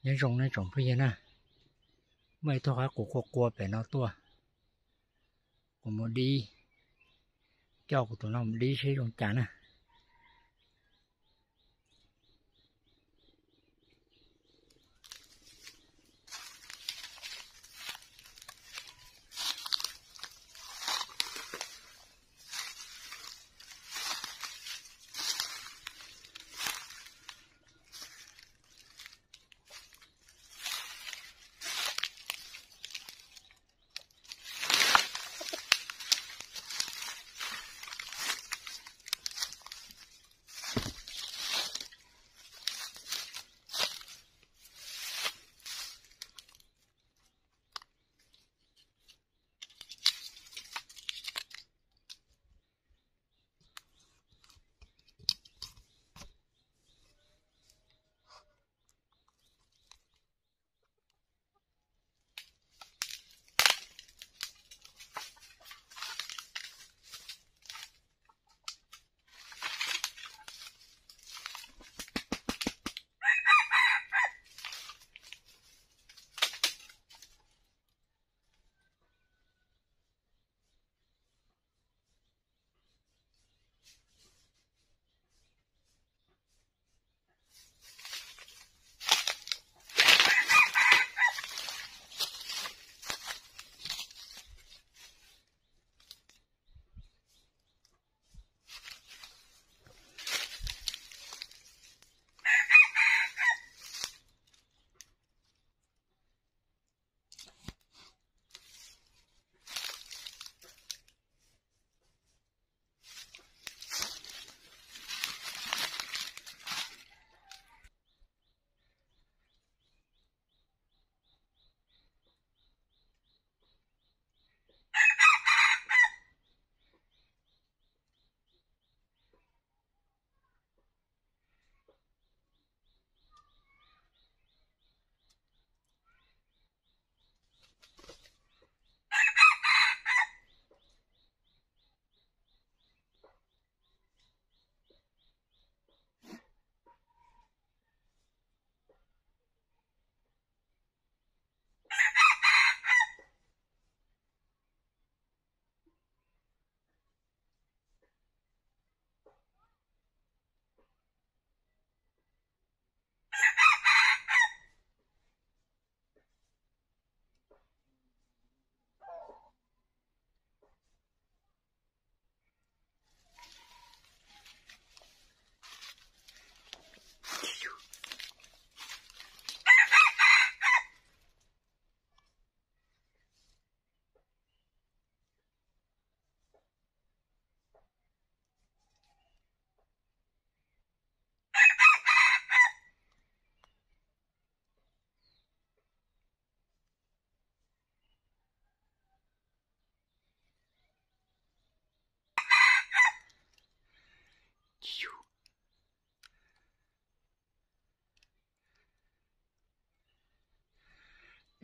Nyob zoo nej tsoom phooj ywg na, muaj ib tug qaib qus qua qua pem no tuaj, kuv mus dib, coj kuv tus no mus dib seb zoo cas na.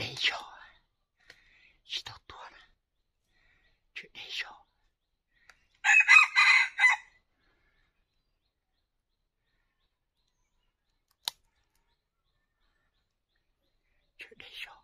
Deb zog, tsis tau tuag na, tseem deb zog. Tseem deb zog.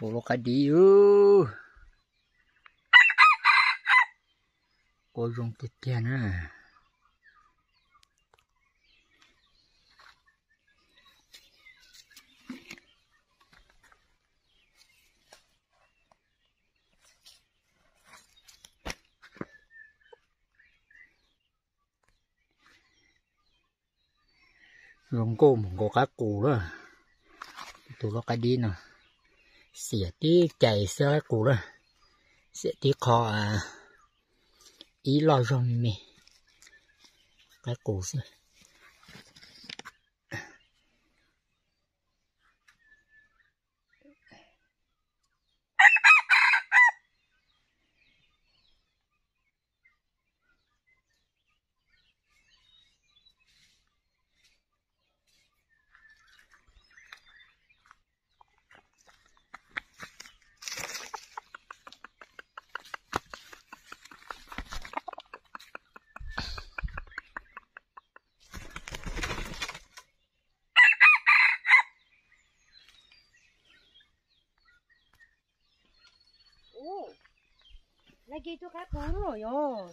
Tus loj qab dib, kua zoo tiag tiag na. Zoo nkauj mus nkaus qaib qus lawm. Tus loj qab dib no xiam tib cais xwb qaib qus lawm. Xiam tib qho ib loj zog me me qaib qus xwb. Ub, nag kis tus qaib qus loj yog.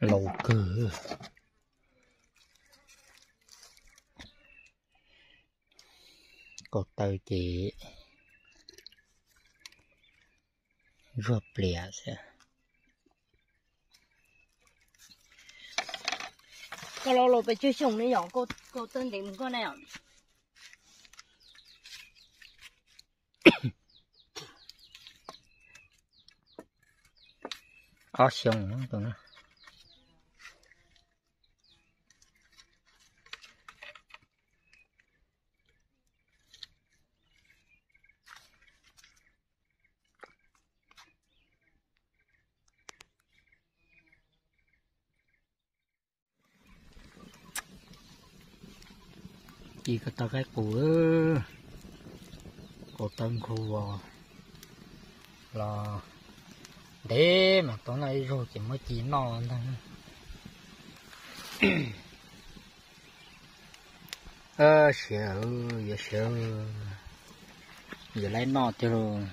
Laus kawg. Kaus taw ces zuag plias xwb. Koj laus laus pes tsawg xyoo ne yom, kaus taw ntev mus koj ne yom? Ob xyoo tus no. Ci koj tau qaib qus, kaus taw nkhu os. Los ntev mas tau noj ib zaug ces muab ci noj ntag. Siav, yuav siav, yuav laib noj tiag lauj.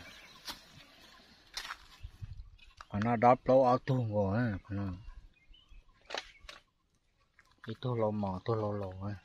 Qhov no dob plaub ob tug nkaus, qhov no ib tug laus mos tug laus laus.